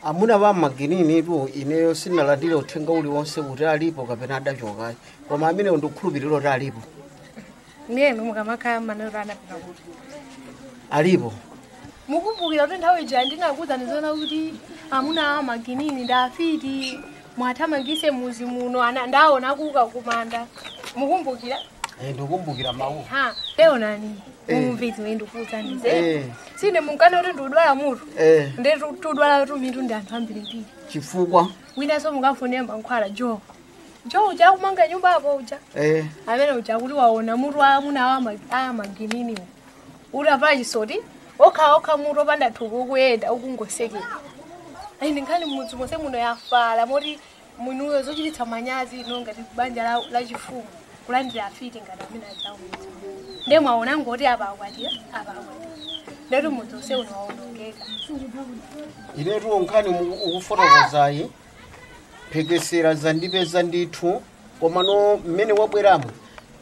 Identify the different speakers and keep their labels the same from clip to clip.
Speaker 1: Amuna wa maginini tu ineyo sinalandire uthenga uliwonse kuti alipo kapena adachoka. Koma amene ndikukhulupirira kuti alipo.
Speaker 2: Ndiye mukamakhala maneno anapita kuti
Speaker 1: alipo.
Speaker 2: Mukumbukira kuti nthawi ija ndinakuwuzani zoona kuti amuna a maginini ndafiti mwathamangise muzi muno ana ndaona kuka kumanda. Mukumbukira?
Speaker 1: Ndikumbukira mawu.
Speaker 2: Ha, leonani. Mumvitsi ndikuwuzani ze. Sine munkana kuti ndudwala mutu. Ndi tudwala tumitu ndi anthu ambirimbiri.
Speaker 1: Chifukwa
Speaker 2: winanso mungafunire mankhwala jo. Jo uja kumanga nyumba apo uja. Amene uja kuti waona mutu amuna a maginini. Utavala chisoti okha okha mutu opanda thuku ukuyenda ukungosekera. Ayi nkhani mudzi monse muno yafala moti munuyo zochititsa manyazi ino ngati banja la chifumu kulandira afiti ngati amene adzawo mudzi. Ndiye mwaona ngoti apa akwatira apa akwatira. Ndeti mudzi onse uno waonongeka.
Speaker 1: Inetu nkhani ukufotokozayi phekesera zandipeza ndithu komano mmene wabweramo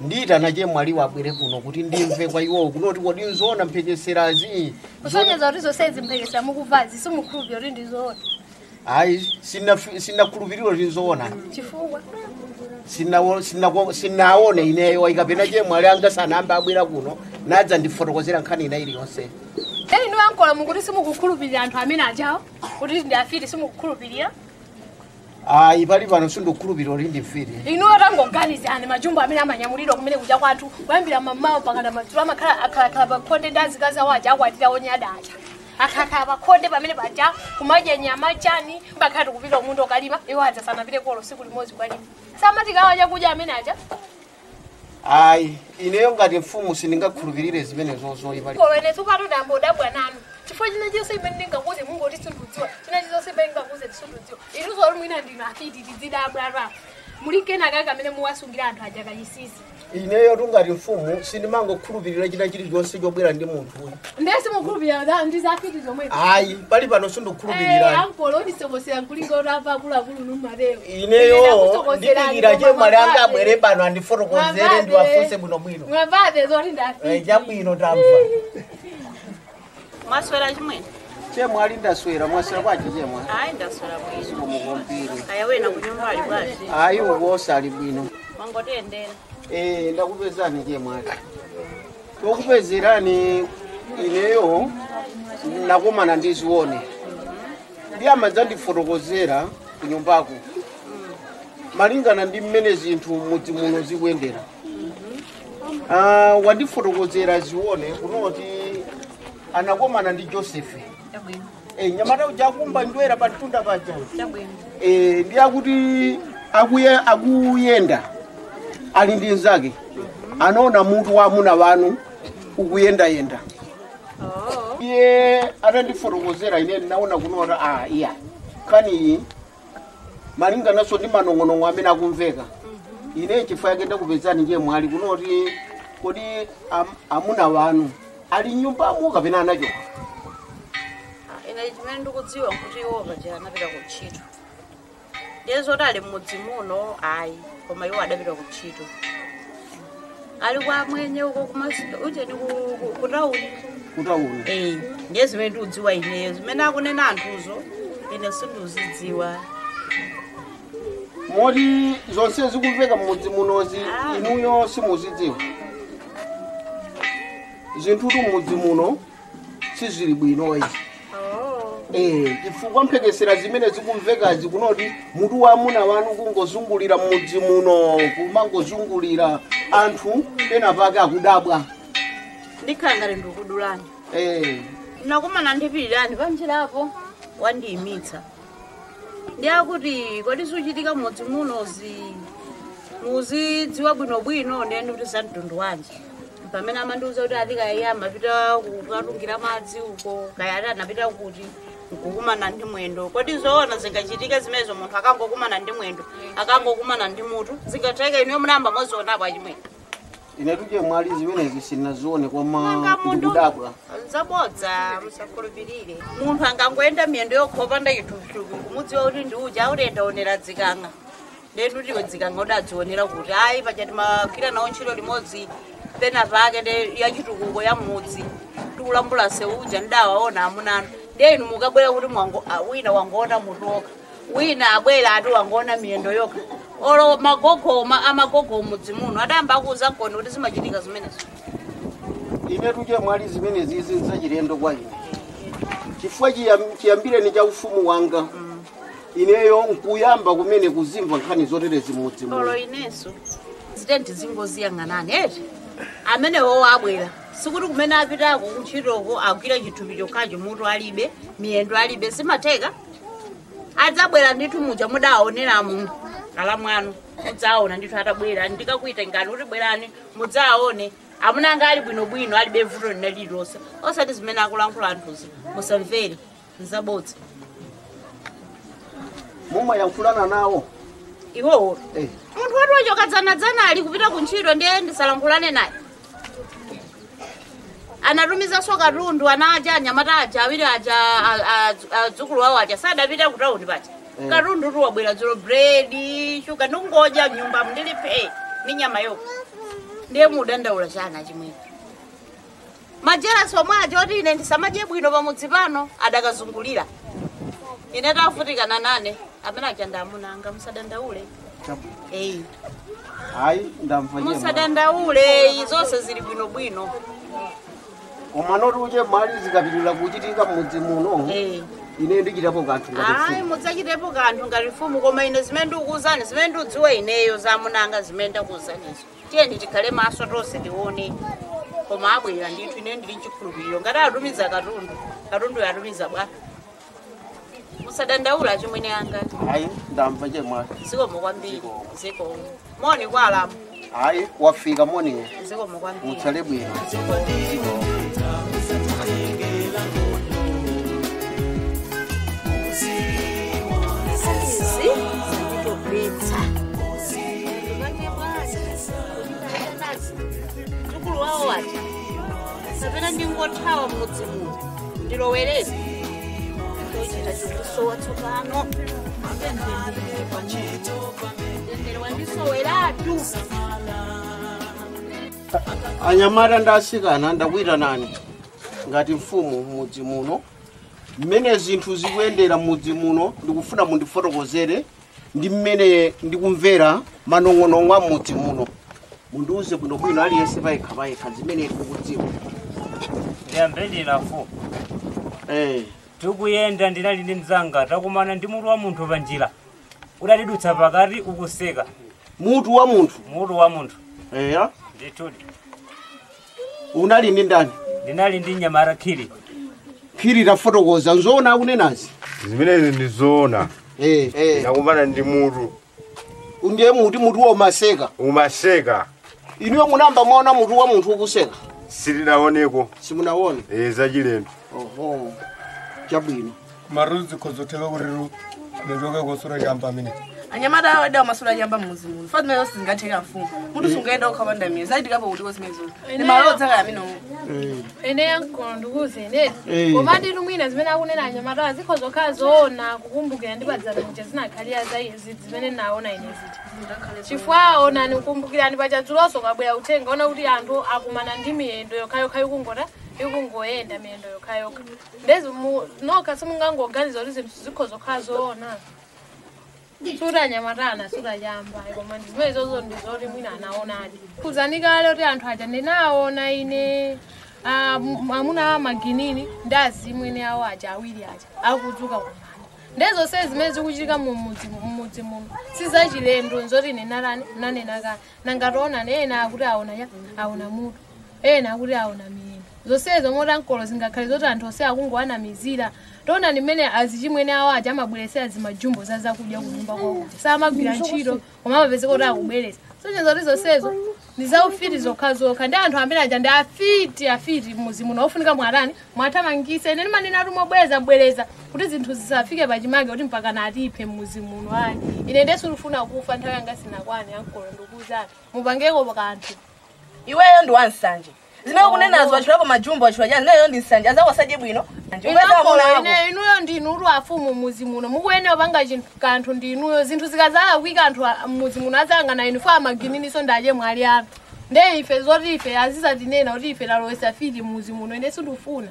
Speaker 1: ndiyitana chemwali wabwere kuno kuti ndimve kwa iwowo kunoti kodi nzoona mphekeserazi.
Speaker 2: Kusonyeza kuti zonsezi mphekesera mukuvazi simukhulupirira kuti ndizoona.
Speaker 1: Ayi sinakhulupirira kuti nzoona.
Speaker 2: Chifukwa
Speaker 1: sinaone ineyo ikapena chemwali anga sanambe abwera kuno nadza ndifotokozera nkhani ina iliyonse.
Speaker 2: Inu ankola mukuti simukukhulupirira anthu amene ajawo kuti ndi afiti simukukhulupirira.
Speaker 1: Ayi pali pano sindikukhulupirira kuti ndi mfiti.
Speaker 2: Inu atangoganizani majumbo amene amanyamulidwa kumene kuja kwathu kuyambira mamawa pakana madzulo amakhala akhalakhala pakhonde ndi azikazi awo aja akwatira onyada aja. Akhalakhala pakhonde pamene paja kumadya nyama chani pakhala tikupita kumunda ukalima iwo aja sanapite kolo siku limodzi kukalima. Samati chakudya amene aja.
Speaker 1: Ayi ineyo ngati mfumu sindingakhulupirire zimenezozo ipali.
Speaker 2: Kolo ine tsopano ndambodabwa nanu. Chifukwa china chonse imene ndingakuze mungoti sindidziwa. China chonse imene ndingakuze sindidziwa. Inu zoli mwina ndinu afiti tidzidabwa apa. Muli kenaka kamene muwasungira anthu aja kachisisi.
Speaker 1: Ineyo tungati mfumu sindimangokhulupirira china chilichonse chobwera ndi munthu uyu.
Speaker 2: Ndiye simukhulupirira ndi zafiti zomwe.
Speaker 1: Ayi pali pano sindikukhulupirira.
Speaker 2: Ankolo ndisokosera nkulinga kuti apa akuluakulu numatero.
Speaker 1: Ineyo ndidikira chemwali anga abwere pano andifotokozere ndiwafunse bwinobwino.
Speaker 2: Mwamvabe zoti ndafiti.
Speaker 1: Chabwino tamva.
Speaker 3: Mwaswera chimwene?
Speaker 1: Chemwali ndaswera, mwaswera kwachi chemwali?
Speaker 3: Ayi ndaswera bwino.
Speaker 1: Mukompiri.
Speaker 3: Aya wena kunyumba ali bwanji?
Speaker 1: Ayi ukosa ali bwino.
Speaker 3: Mwangotendera.
Speaker 1: Ndakupezani chemwali. Tokupezerani ineyo nakumana ndizione. Ndi amadzandifotokozera kunyumbako. Malingana ndi mmene zinthu mudzi muno zikuyendera. Wandifotokozera zione kunoti anakomana ndi Joseph. Nyamata uja kumba ndwera patunda paja. Ndi akuti akuyenda ali ndi nzake. Anaona mutu wa amuna wanu ukuyendayenda. Iye atandifotokozera ine ndinaona kunota iya. Kani malinganaso ndi manong'onong'o amene akumveka. Ine chifukwa yake ndakupezani chemwali kunoti kodi amuna wanu ali nyumbamo kapena anachoka.
Speaker 3: Ine chimene ndikudziwa nkuti iwo paja anapita kuntchito. Ndiye zoti ali m'mudzi muno ayi koma iwo adapita kuntchito. Ali kwa mwenye uko ucheni kutawuni.
Speaker 1: Kutawuni?
Speaker 3: Ndiye zimene ndikudziwa ineyo zimene akunena anthuzo ine sindikuzidziwa.
Speaker 1: Moti zonse zikumveka m'mudzi munozi inuyo simuzidziwa. Zinthu mudzi muno sizili bwino izi. Chifukwa mphekesera zimene zikumvekazi kunoti mutu wa amuna wanu kungozungulira mudzi muno kumangozungulira anthu pena pake akudabwa.
Speaker 3: Ndikhala ngati ndikudulani. Nakumana ndipirirani panjirapo wandiyimitsa. Ndi akuti kodi suchitika mudzi munozi muzidziwa bwinobwino ndiye ndikuti za mtundu wanji. Pamene amandiwuza kuti atika iye amapita kukatungira madzi uko kaya ati anapita kuti nkukumana ndi mwendo. Kodi zoona zingachitika zimenezo munthu akangokumana ndi mwendo akangokumana ndi mutu zingatheka inuyo munayamba mwazionapo achimwene.
Speaker 1: Ine chemwali zimenezi sinazione koma ndikudabwa.
Speaker 3: Nzabodza musakhulupirire. Munthu angangoyenda miyendo yokha opanda chithupithupi kumudziwa kuti ndi uja akuti ndaonera dzikanga. Ndiye kuti iwe dzikanga udadzionera kuti ayi paja timagwira nawo ntchito limodzi pena pake ndi yachitukuko ya mudzi tikulambula seuja ndawaona amunanu. Ndiye inu mukabwera kuti wina wangoona mutu wokha, wina abwera ati wangoona miyendo yokha. Olo magogo amagogo mudzi muno adayamba akuuza koni kuti zimachitika zimenezo.
Speaker 1: Ine tuje mwali zimenezi izi nzachilendo kwa ine. Chifukwa chiyambire ni cha ufumu wanga. Ineyo nkuyamba kumene kuzimva nkhani zoterezi mudzi muno.
Speaker 3: Olo inenso zitenti zingoziyang'anani eti amenewo abwera sikuti kumene apitako kuntchitoko agwira chithupi chokhacho, mutu alibe, miyendo alibe, simatheka. Adzabwera ndithu muja mudaoneramu alamwanu, mudzaona ndithu atabwera. Ndikakuitengani kuti bwerani mudzaone amuna anga ali bwinobwino, alibe vuto lina lililonse. Osati zimene akulankhula anthuzi musamvere, nzabodza.
Speaker 1: Mumayankhulana nawo
Speaker 3: iwowo? Munthu wati wachoka dzanadzana ali kupita kuntchito, ndiye ndisalankhulane naye? Anatumizanso katundu, anaja anyamata aja awiri aja, adzukulu awo aja sadapita ku tawuni paja. Katundu tu wabwera dzulo, bredi, shuga, ndikungodya mnyumba ndilipe ndi nyama yokha. Ndiye mudandaula chana chimwene? Majerasi omwe aja oti ine ndisamadye bwino pamudzi pano adakazungulira. Ine tafutikana nane amene aja ndi amuna anga, musadandaule.
Speaker 1: Ayi, ndamva.
Speaker 3: Musadandaule, zonse zili bwinobwino.
Speaker 1: Koma noti uje mali zikapitirira kuchitika m'mudzi muno, ine ndichitapo kanthu ngati
Speaker 3: Ayi,
Speaker 1: mfumu.
Speaker 3: Mudzachitepo kanthu ngati mfumu, koma ine zimene ndikukuwuzani, zimene ndikudziwa ineyo za amunanga, zimene ndakuwuzanizo. Tiyeni tikhale maso tonse tione. Koma abwera ndithu, ine ndili mchikhulupiriro. Ngati atumiza katundu, katundu atumiza bwa. Musadandaula chimwene anga.
Speaker 1: Ayi, ndamva chemwali.
Speaker 3: Zikomo kwambiri, zikomo. Moni kwa alamu.
Speaker 1: Ayi, wafika moni.
Speaker 3: Zikomo kwambiri.
Speaker 1: Mutsale bwino.
Speaker 3: Zikomo. Izi zanditopetsa. Mdzukulu wawo aja kapena ndingothawa mmudzi muno ndilowerere, tochita chikusowa tsopano. Mtendere wandisoweratu.
Speaker 1: Anyamata ndi asikana, ndakuyitanani ngati mfumu mudzi muno. Mmene zinthu zikuyendera mudzi muno, ndikufuna mundifotokozere ndi mmene ndikumvera manong'onong'o a mudzi muno. Mundiuze bwinobwino aliyense payekha payekha zimene mukudziwa.
Speaker 4: Ndiyambe ndinafu. Tikuyenda ndinali ndi mzanga, takumana ndi mutu wa munthu panjira udatidutsa pakati ukuseka.
Speaker 1: Mutu wa munthu?
Speaker 4: Mutu wa munthu.
Speaker 1: Eya.
Speaker 4: Ndithudi.
Speaker 1: Unali ndi ndani?
Speaker 4: Ndinali ndi nyamara Khiri.
Speaker 1: Khiri, tafotokoza, nzoona akunenazi?
Speaker 5: Zimenezi ndizoona. Ndakumana ndi mutu.
Speaker 1: Ndiye muti mutu wa umaseka?
Speaker 5: Umaseka.
Speaker 1: Inuyo munamba mwaona mutu wa munthu ukuseka?
Speaker 5: Sitinaoneko.
Speaker 1: Simunaone?
Speaker 5: Zachilendo.
Speaker 1: Oho, chabwino.
Speaker 6: Marudzi khozotheka kuti lechoke kosura chamba amene
Speaker 7: Anyamata awo adawa masula chamba mmuzi muno. Fa zimene zonse zingatheka mfumu munthu sungayenda ukhapanda miyo zachitikapo kuti zimenezo ndi malodza kaya amene
Speaker 2: Ene yankono ndikuze ineti, koma ndithu mwina zimene akunena anyamata zikho zokhala zoona, kukumbukira ndi padzana muja zinakhalira za izi zimene naona ine ziti, chifukwa onani, kukumbukirani pachadzuloso kabwera uthenga ona kuti anthu akumana ndi miyendo yokhayokha ikungota ikungoyenda, miyendo yokhayokha. Ndezi nokha simungangoganiza kuti zinthu zikho zokhala zoona. Suti anyamatana sutachamba, koma ndi zimene zozo ndizoti mwina anaonadi. Kuzani kale kuti anthu aja ndinaona ine amuna a maginini ndi azimwene awo aja awiri aja akudzuka kumanda. Ndezonse zimene zikuchitika mumudzi muno sizachilendo, nzoti ine narani nanena kale. Nangationa ena akuti aona ya aona mutu, ena akuti aona miyendo, zonsezo motankolo zingakhale zoti anthu onse akungowanamizira. Toona nimene azichimwene awo aja amabweresera zimajumbo za zakudya kunyumba kwawo, samagwira ntchito koma amapezeka kuti akubweresa. Soche zoti zonsezo ndi zaufiti zokhazokha, ndi anthu amene aja ndi afiti, afiti mmuzi muno ofunika mwatani mwathamangise. Ine ndimanena ati mobwereza bwereza kuti zinthu zisafike pachimake kuti mpaka natiphe mmuzi muno. Ayi, ine ndesulufuna kufa, nthawi yanga sinakwane. Ankolo, ndikuwuzani, mupangeko kanthu.
Speaker 7: Iweyo ndi wansanje. Zimene ukunenazo, wachulapo majumbo, wachula chani, zimenezo ndi nsanje. Azako asadye bwino.
Speaker 2: Ine inuyo ndinutu afumu muzi muno, mukuyenera panga chinthu kanthu ndinuyo. Zinthu zikazalakwika anthu muzi muno azangana inu fa amagininiso ndaje mwali anu. Nde ife zoti ife azizatinena kuti ife talowesa fiti muzi muno, ine sindifuna.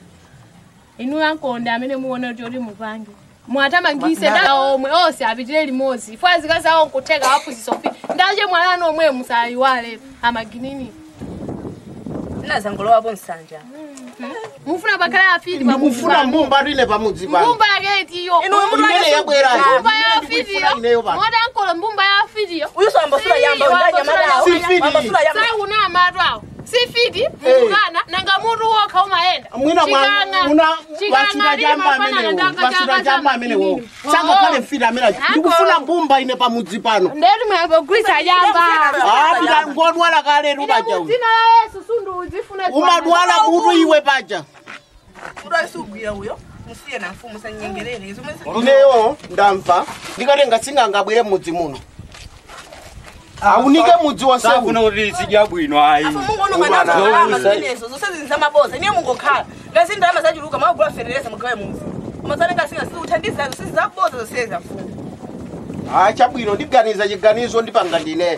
Speaker 2: Inu ankonda amene muone kuti mupange. Mwatamangise da omwe onse apitire limodzi. Ifwa zikazawo nkuteka waphunzitsa ufiti. Ndache mwalano omwe musayiwale amaginini.
Speaker 7: Ndinazangolowapo nsanja.
Speaker 2: Mufuna bakhala afiti
Speaker 1: ndikufuna mbumba rine pamudzi pano.
Speaker 2: Mbumba yake itiyo.
Speaker 1: Imene yabwera.
Speaker 2: Mbumba ya afitiyo. Mota ankolo mbumba ya afitiyo.
Speaker 7: Uyuso ambasula yamba ndanya madawo. Ambasula yamba.
Speaker 2: Sauna amatu awo. Sifiti mukana nanga mutu wokha umayenda.
Speaker 1: Mwina muna wasuda jamba amenewo. Wasuda jamba amenewo. Sangakhale mfiti amene ndikufuna mbumba ine pamudzi pano.
Speaker 2: Ndetu mwayambogwisa jamba.
Speaker 1: Ah, ngodwala kale rubaja.
Speaker 2: Dzina la Yesu sundu uzifuna.
Speaker 1: Umadwala mutu iwe paja.
Speaker 7: Mutu asugwira uyo. Musiye na mfumu sanyengerere.
Speaker 1: Ineyo ndamva ndikatenga singangabwere mudzi muno. Aunike mudzi wa sewu.
Speaker 5: Safuna kuti sijabwino ayi.
Speaker 7: Afu Mungu ono kana zimenezo zonse zinzamaboza niye mungokhala. Ngasi ndalama zachuluka magula ferereza mugawe mudzi. Umazalenga singa siuthandiza sizaboza zonse za mfumu.
Speaker 1: Ah, chabwino ndiganiza chiganizo ndipanga ndine.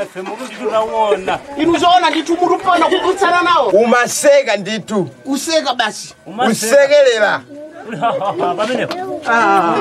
Speaker 4: Tunaona.
Speaker 1: Inu zoona ndithu mutu pano kukutsana nawo.
Speaker 5: Umaseka ndithu.
Speaker 1: Kuseka basi.
Speaker 5: Usekelera.
Speaker 4: Pamenepo.
Speaker 1: Ah.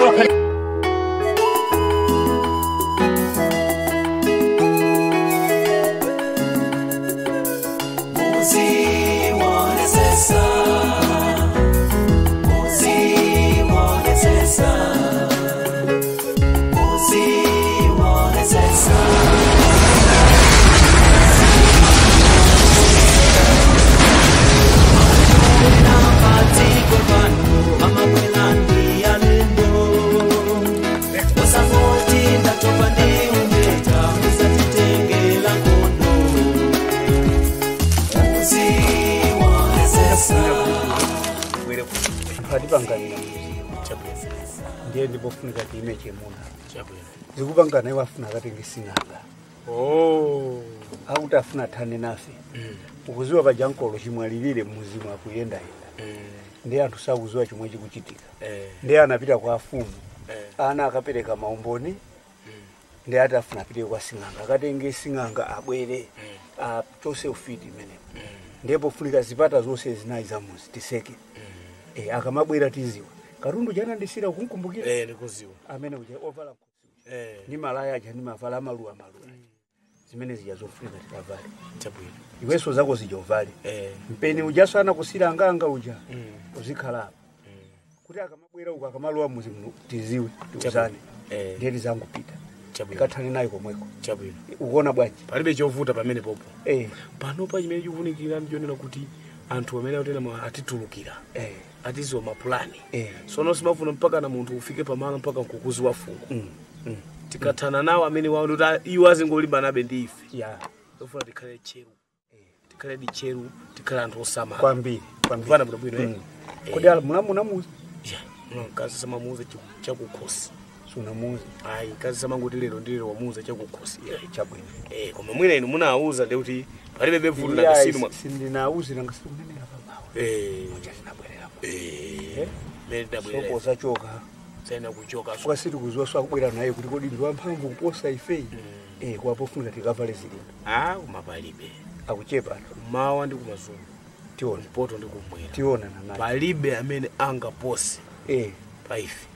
Speaker 8: Patipanganira muziyo ndiye ndipofunika tiime chemuna zikupangana iwo afuna akatenge sing'anga akuti afuna thane nafe ukuziwa pajankolo chimwalirire mmuzimu akuyendayenda ndiye anthu sakuziwa chomwe chikuchitika ndiye anapita kwa afumu ana akapereka maumboni ndiye ati afuna apite kwa sing'anga akatenge sing'anga abwere achose ufiti imenepo ndiye pofunika zipata zonse zinayi za muzi tiseke. Akamabwera tiziwa katundu jana ndisira kunkumbukira
Speaker 9: ndikuziwa
Speaker 8: amene uja ovala ni malaya aja ni mavala maluwa maluwa zimene zija zofunika tikavale
Speaker 9: chabwino
Speaker 8: iwenso zako zija uvale mpeni ujaso anakusira anganga uja uzikhala kuti akamabwera uko akamaluwa muzi muno tiziwe tiuzane ndiye tizangupita tikathane naye komweko
Speaker 9: chabwino
Speaker 8: ukuona bwanji
Speaker 9: palibe chovuta pamene popo panopa chimene chikufunikira ndichonena kuti anthu amene akutena atitulukira atiziwa mapulani sono simafuna mpaka na munthu ufike pamalo mpaka nkukuziwa fungo tikathana nawo amene wawo kuti iwo azingolimbana nabe ndi ife tofuna tikhale tcheru tikhale di tcheru tikhale anthu osamala
Speaker 8: kwambiri
Speaker 9: kwambiri bwino
Speaker 8: kodi munamuuza
Speaker 9: mkazi samamuuza chakukhosi
Speaker 8: sunamuuza
Speaker 9: ayi mkazi samangoti lero ndi lero wamuuza chakukhosi
Speaker 8: chabwino
Speaker 9: koma mwina inu munawuza ndi kuti palibe bevuto nangasinu
Speaker 8: sindinawuze nangasinunenera pamawa chinabwererapo
Speaker 9: mene
Speaker 8: zachoka
Speaker 9: saina kuchoka
Speaker 8: kwasiti kuziwa swakubwera naye kuti kodi ndi wamphamvu kuposa ifeyi kwapofunika tikavale zilimbe
Speaker 9: koma palibe
Speaker 8: akuchepa
Speaker 9: kumawa ndi kumazulu
Speaker 8: tiona
Speaker 9: mpoto ndi kumwera
Speaker 8: tiona nanaye
Speaker 9: palibe amene angapose pa ife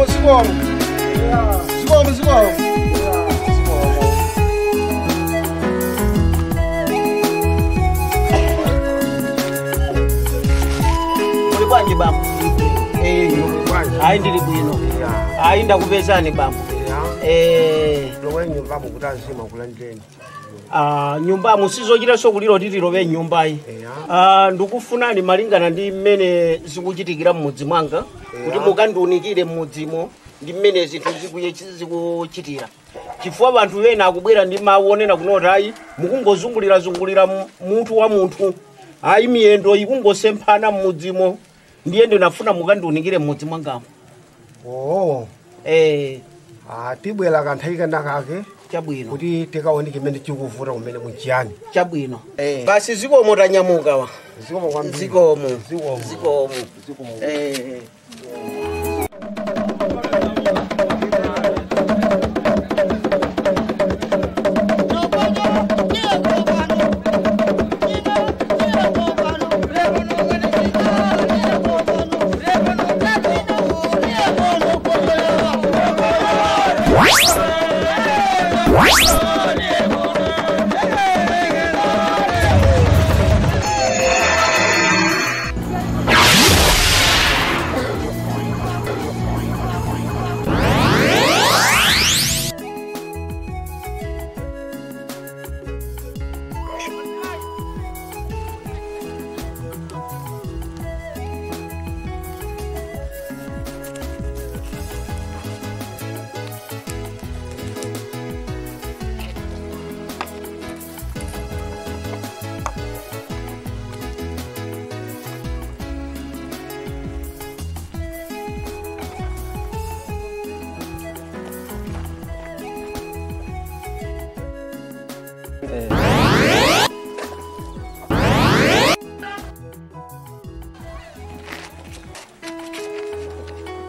Speaker 1: Zikomo. Muli bwanji bambo? Ayi ndili bwino. Ayi ndakupezani bambo.
Speaker 5: Lowe nyumbamo kuti azima kulandeni.
Speaker 1: Nyumbamo sizochita kuliro titilowe nyumbayi. Ndikufunani malingana ndi mmene zikuchitikira mmudzi mwanga kuti mukandiunikire mmudzimo ndi mmene zinthu zikuchitira. Chifukwa vanthu ena akubwera ndi mawu onena kunoti ayi mukungozungulira-zungulira mutu wa munthu. Ayi miyendo ikungosemphana m'mudzimo. Ndiye ndinafuna mukandiunikire m'mudzi mwangamo.
Speaker 5: Oh. Ah, tibwera kanthawi kenakake.
Speaker 1: Chabwino.
Speaker 5: Kuti tikaone chimene chikuvuta kumene munchiyani.
Speaker 1: Chabwino. Basi zikomo tanyamuka wa.
Speaker 5: Zikomo kwambiri.
Speaker 1: Zikomo.
Speaker 5: Zikomo.
Speaker 1: Zikomo.
Speaker 5: Zikomo.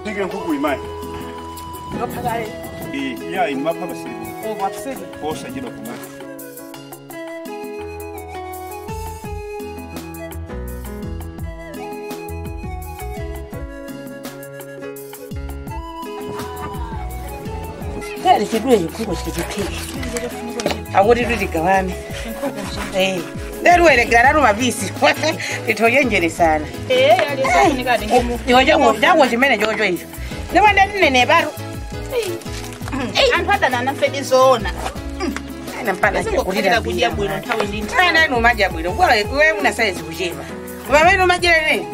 Speaker 6: Ndike nkhuku imani. Ya imapha basilimu.
Speaker 7: Oh, wapseli.
Speaker 6: Osachedwa kumani.
Speaker 10: Kale chidule chikhuku chichipiki. Akuti tutigawane. Nderuwerekera naro mabisi. Titoyenjeresana. Iwe changu chimene chocho icho. Ndipo ndinene paro.
Speaker 7: Anthu adanana fedi zoona.
Speaker 10: Ena mpana
Speaker 7: Singokulira kudya bwino nthawi ndi nthawi.
Speaker 10: Ana inu madya bwino. Bora iwe muna saizi kuchepa. Pamene umadyera ine.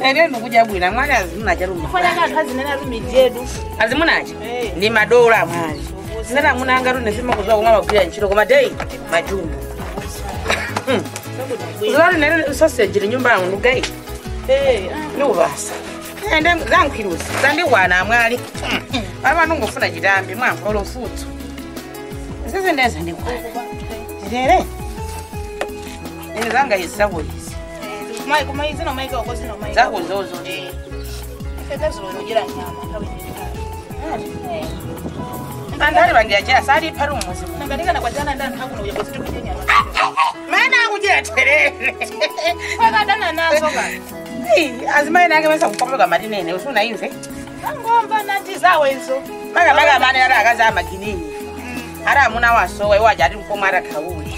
Speaker 10: Ene ndikudya bwino mwana azimuna chaluma.
Speaker 7: Kufanana anthu azinena rumijedu.
Speaker 10: Azimunacha? Ndi madola mwali. Sinana muna anga rune sima kuzwa kumwa magwira ntchito koma dei majumbo. Uzali nene sausage li nyumba yangu nugai. Nubasa. Ende zankhirusi zandikwana mwali. Papa nungofuna chitambi mwamva olofutso. Sisi ndeza ndikwana. Zere. Ine zanga isako izi.
Speaker 7: Mai kuma izi no maika uko zino maika.
Speaker 10: Zako zozo.
Speaker 7: Ife tazolojera nyama nthawi ndi nthawi.
Speaker 10: Anthu bangiyacha sali pari umuzi.
Speaker 7: Nangalikana kwajana ndi anthu akuno uya kuti kudya nyama.
Speaker 10: Mana akudya terere.
Speaker 7: Kwakadana nazo ka.
Speaker 10: Azimayi ake basa kukomoka matinene usuna imve.
Speaker 7: Angomba nanti zawo izo.
Speaker 10: Maka maka mane ara akaza amaginini. Ara amuna wasowa iwo aja ati mkoma ara kauli.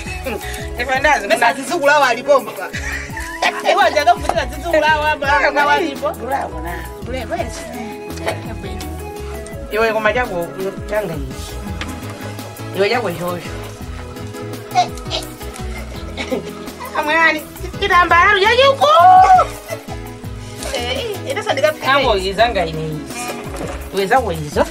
Speaker 10: Ife ndazi
Speaker 7: Mesa zizukulawa alipomba. Iwo aja akavutira zizukulawa ba walipo.
Speaker 10: Bravo na.
Speaker 7: Bravo.
Speaker 10: Iwe koma chako changa ichi. Iwe chako ichocho. Amwali, chitambala chachikulu.
Speaker 7: Ine sandikapfeka.
Speaker 10: Tango izanga ine izi. Iwe zako izo.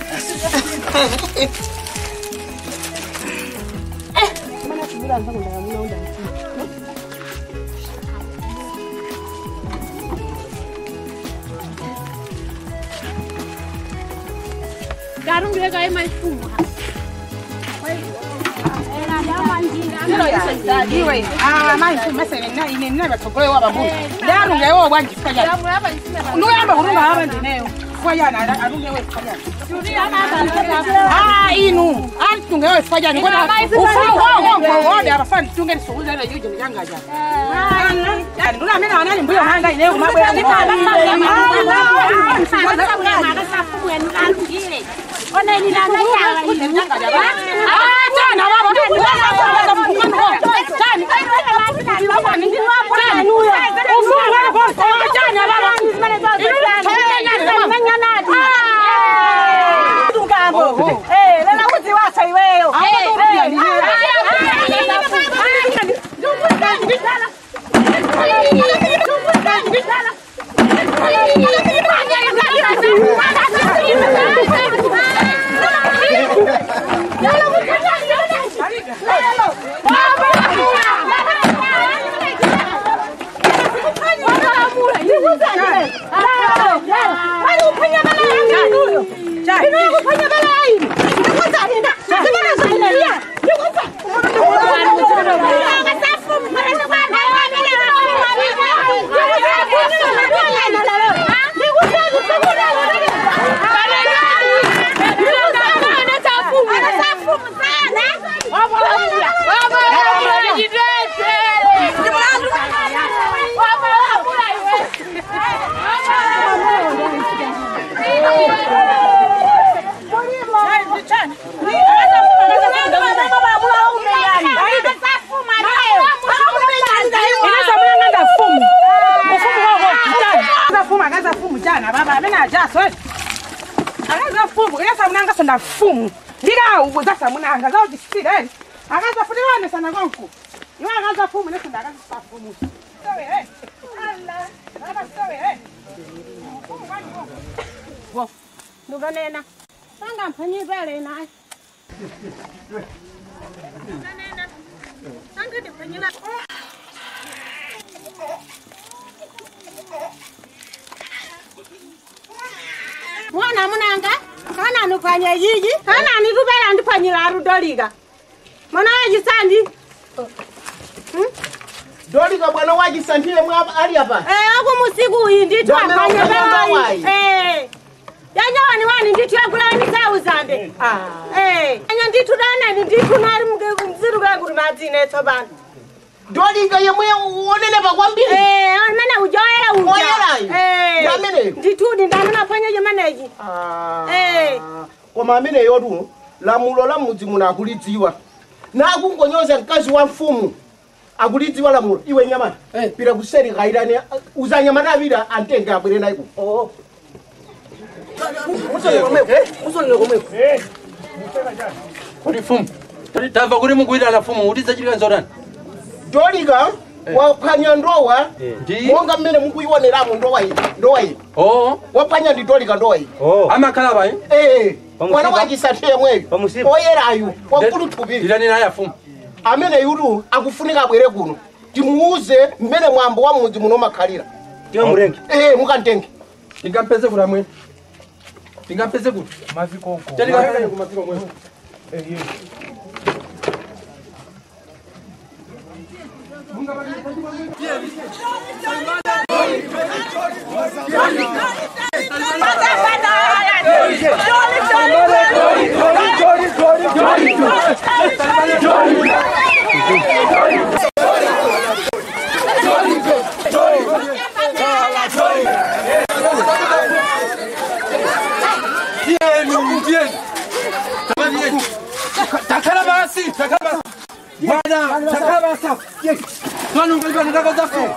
Speaker 2: Darungire mafumu.
Speaker 10: Iwe, ah, mai mese ine ine batsogolo wa babu. Darungire wo bwanji fanya. Nduyamba kurunga hapa ndineyo. Fanya arunge we fanya. Ah, inu, antunge we fanya ngona. Ufungo ngo ngo abafana tunge nisukuza ile yuje mjanga ja. Ah, nduna mena anali mbuyo hanga ineyo kumabwera.
Speaker 11: Ndikuzani. Mali uphanya bala yangu. Ino kuphanya bala yini. Ndikuzani na. Ndikuzani.
Speaker 10: Fumu ndika uza munanga za udisire akaza fuliwane sana konku iwe akaza fumu nesanda akaza fumu sawe eh Allah akaza sawe eh fumu wani wo
Speaker 11: ndukanena sanga mphanye bale naye ndukanena sanga ndiphanyela mwana munanga kana nupanya yiji kana nitubela ndipanyira arudolika mwana wajisandi
Speaker 1: Dolika bwana wajisandile mwa ali apa
Speaker 11: eh ako musiku iyi ndithu apanya bayi eh yanya wani wani ndithu yakulani 1000 eh anya ndithu dana ndithu nari mziru kangu madzine tsopano
Speaker 1: Dolika yemwe uonenepa kwambiri
Speaker 11: eh amene ujoyera uja
Speaker 1: oyerayo
Speaker 11: eh
Speaker 1: ameneyo
Speaker 11: ndithudi ndanapanya chimenechi eh
Speaker 1: koma ameneyo tu lamulo la mudzi muno akulidziwa nakungonyoza mkazi wa mfumu akulidziwa lamulo iwe nyamata pira kuseri kairani uzanyamata apita antenge abwere naye kuno
Speaker 7: oh musonere komweko
Speaker 12: kuti mfumu tamva kuti mukuwirana mfumu kuti zachitika nzotani
Speaker 1: Dolika waphwanya ndowa monga mmene mukuioneramo ndowa iyi ndowa iyi waphwanya ndi Dolika ndowa iyi
Speaker 12: amakhala payi
Speaker 1: mwana wachisathu yemweyo oyerayu wakuluthupi
Speaker 12: itani naye afumu
Speaker 1: amene yutu akufunika abwere kuno timuuze mmene mwambo wa mudzi muno makhalira
Speaker 12: tikamutenge
Speaker 1: mukantenge
Speaker 12: tingampeze kuti amwene tingampeze kuti kumaziko mwe Takala basi, takala basi. Bwana, takala basi. Twanu ngaliba ndaka zafu.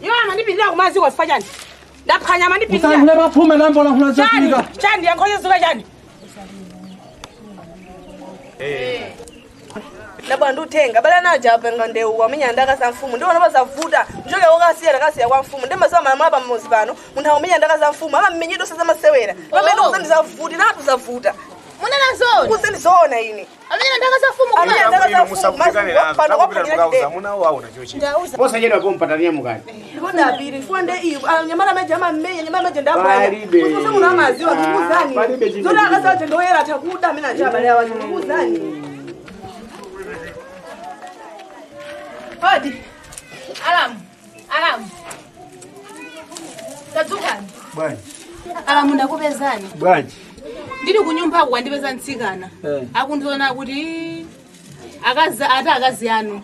Speaker 10: Iwe manipilira kumaziko sifanyani. Ndaphanya manipilira.
Speaker 12: Usangule baphume lambola khona zotika.
Speaker 10: Chani yankhoye zuka chani.
Speaker 7: Labwa ndutenga bala naja apenga ndeu wamenya ndaka za mfumu ndio wanabazavuta njoke wakasiya nakasiya kwa mfumu ndema sama mapa mmuzi pano munthu amenya ndaka za mfumu ama mmenyido sasa masewera pamene usandizavuti natu zavuta
Speaker 2: munena zona
Speaker 7: usandizona ine
Speaker 2: amenya ndaka za mfumu
Speaker 7: amenya ndaka za mfumu pano
Speaker 13: posachedwa pompatania mukati
Speaker 7: ndikona apiri fuande iyo nyamala meja ama mmenya nyamala meja ndabwanya kusosa munthu amaziwa ndikuzani zona akasaje ndoyera takuda amene achabale awacho ndikuzani
Speaker 2: Hodi. Alamu. Alamu. Tadzukani.
Speaker 8: Bwanji.
Speaker 3: Alamu ndakupezani.
Speaker 8: Bwanji.
Speaker 3: Ndiri kunyumba kwandipeza ntsikana. Akundiona kuti akazi ata akazi anu.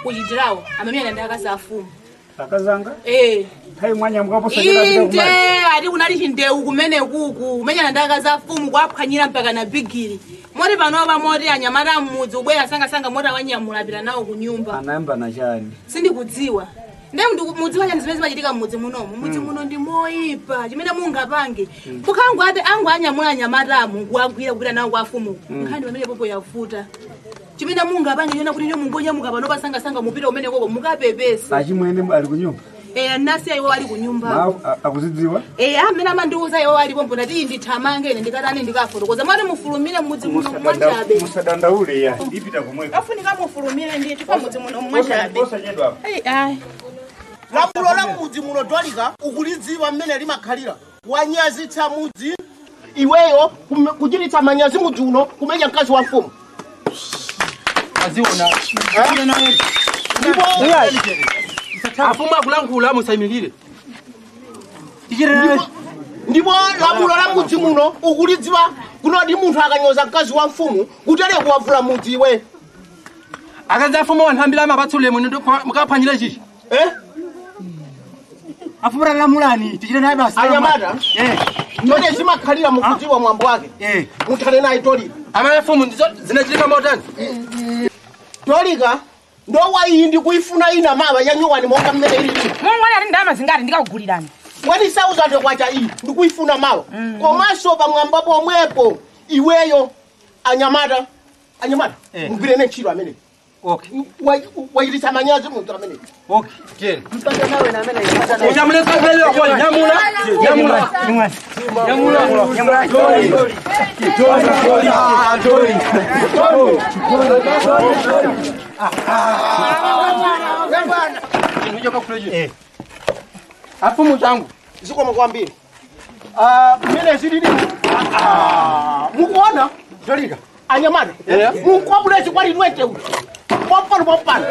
Speaker 3: Kuchitirawo amamenya ndi akazi afumu.
Speaker 8: Akazanga?
Speaker 3: Eh.
Speaker 8: Nthawi mwanya mukaposachedwa
Speaker 3: Inde ati kunali chindeu kumene kuku kumenyana ndi akazi afumu kwaphwanyira mpaka na bigiri. Moti panopa moti anyamata mmudzi ubwera sangasanga moti awanyamula apita nawo kunyumba.
Speaker 8: Anayamba na chani.
Speaker 3: Sindikudziwa. Ndiye mudziwa chani zimene zimachitika mmudzi munomu. Mudzi muno ndi moyipa chimene mungapange. Kukhangu ati angu anyamula anyamatamu kuwagwira kupita nawo kwa afumu. Nkhani pamene popo yavuta. Chimene mungapange chona kuti niyo mungonyamuka panopa sangasanga mupita umene koko mukapepesa.
Speaker 8: Achimwene ali kunyumba.
Speaker 10: Nasiya iwo ali kunyumba.
Speaker 6: Akuzidziwa?
Speaker 10: Amene amandiuza iwo alipo mbona ti ndithamange ine ndikatani ndikafotokoza. Mwati mufulumire mudzi muno mwachabe.
Speaker 8: Musadandaule ya, ndipita komweko.
Speaker 10: Afunika mufulumire ndithu pa mudzi muno mwachabe.
Speaker 8: Osachedwa apo.
Speaker 10: Ayi.
Speaker 1: Lamulo la mudzi muno Dolika ukulidziwa mmene limakhalira. Wanyazitsa mudzi iweyo kuchititsa manyazi mudzi uno kumenya mkazi wa mfumu.
Speaker 12: Aziona. Afumu akulankhula musayimirire.
Speaker 1: Ndipo lamulo la mudzi muno ukulidziwa kunoti munthu akanyoza mkazi wa mfumu kutere kuwavula mudzi iwe.
Speaker 12: Akazi afumu anthu ambiri amapatsa ulemu mukaphwanyira chichi. Afumu lamulani tichite naye basi.
Speaker 1: Anyamata. Mmene zimakhalira mukudziwa mwambo wake. Muthane naye Dolika.
Speaker 12: Amene afumu ndizo zinachitika motani.
Speaker 1: Dolika ndowa iyi ndikuifuna ina mawa yanyuwani monga mmene ilili.
Speaker 10: Mulungu ali ndalama zingati ndikakugulirani.
Speaker 1: 1,000 kwacha iyi ndikuifuna mawa. Komanso pamwamba pomwepo iweyo anyamata. Anyamata mugwirene ntchito amene.
Speaker 12: Okay.
Speaker 1: Wachititsa manyazi munthu amene.
Speaker 12: Okay. Tieni. Nyamula kapelo kwa nyamula. Nyamula. Nyamula. Nyamula. Dori. Dori. Dori. Dori. Afumu changu
Speaker 1: zikoma kwambiri. Mmene zilili. Mukuona
Speaker 12: Dolika.
Speaker 1: Anyamata. Mukwabula chikwali 20 uyu. Pompano pompano.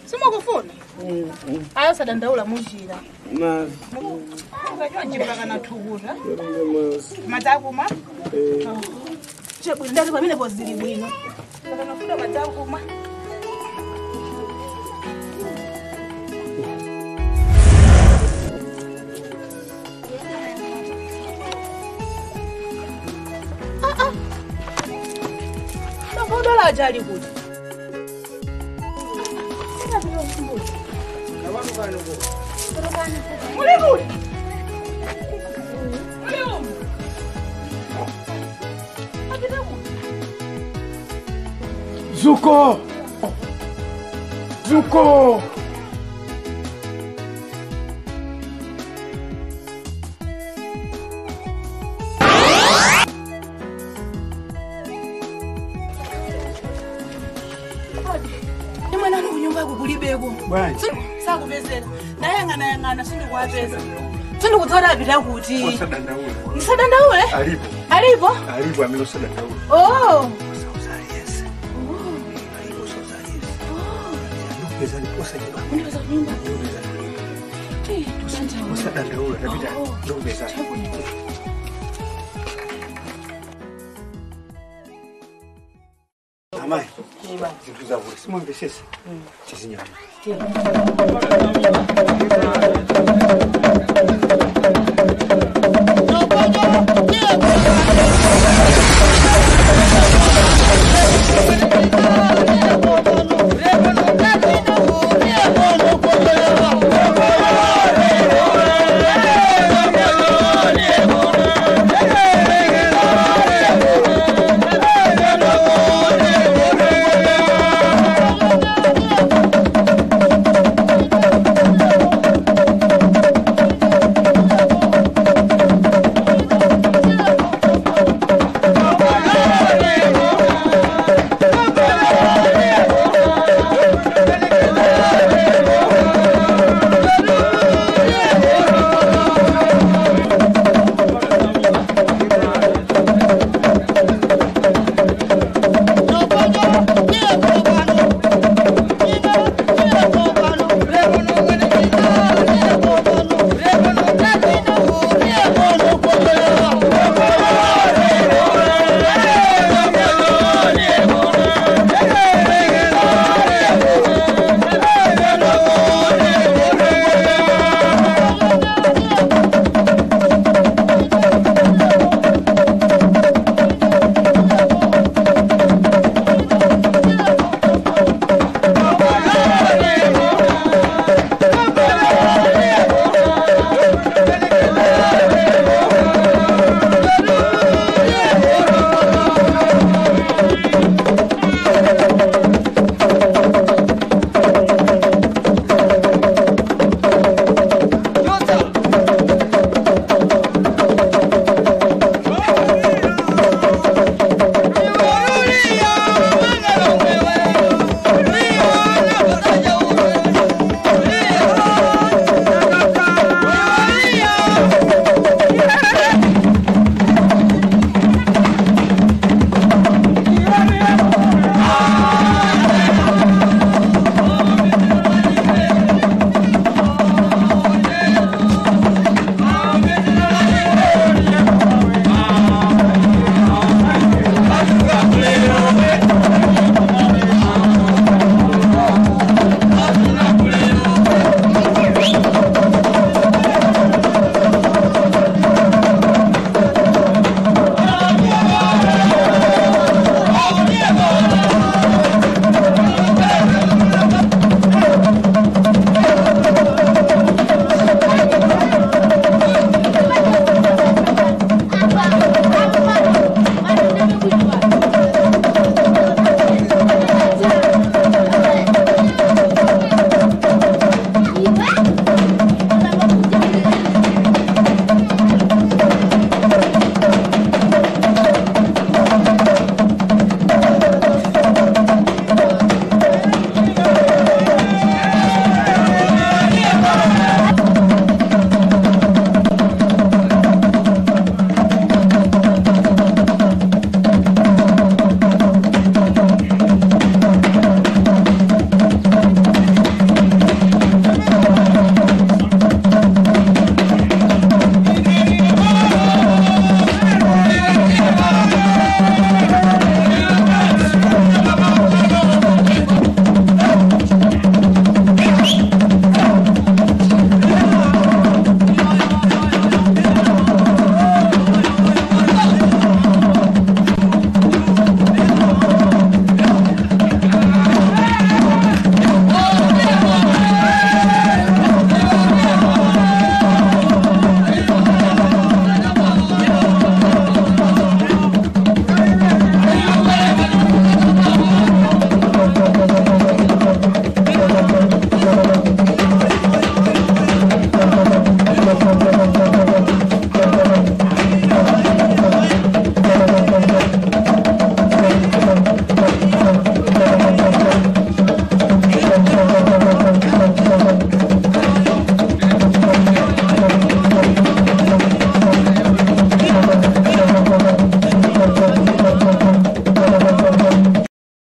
Speaker 10: Simukufuna? Ayo sadandaula mujira. Ukachonjipaka thukuta. Madzakuma? Chebwino ndati pamene pozili bwino. Pakanafuna madzakuma. Makodola ajali kuti. Muli. Muli umu. Apita kuti.
Speaker 6: Zuko! Zuko!
Speaker 10: Sakupezera nayang'ana sindikuwapeza sindikutsora apita kuti ndisadandaule. Alipo
Speaker 8: alipo amene usadandaule.
Speaker 10: Oh,
Speaker 8: usadandaule tapita ndikupeza. Amai, zinthu zavula simumvesesa tizinyama.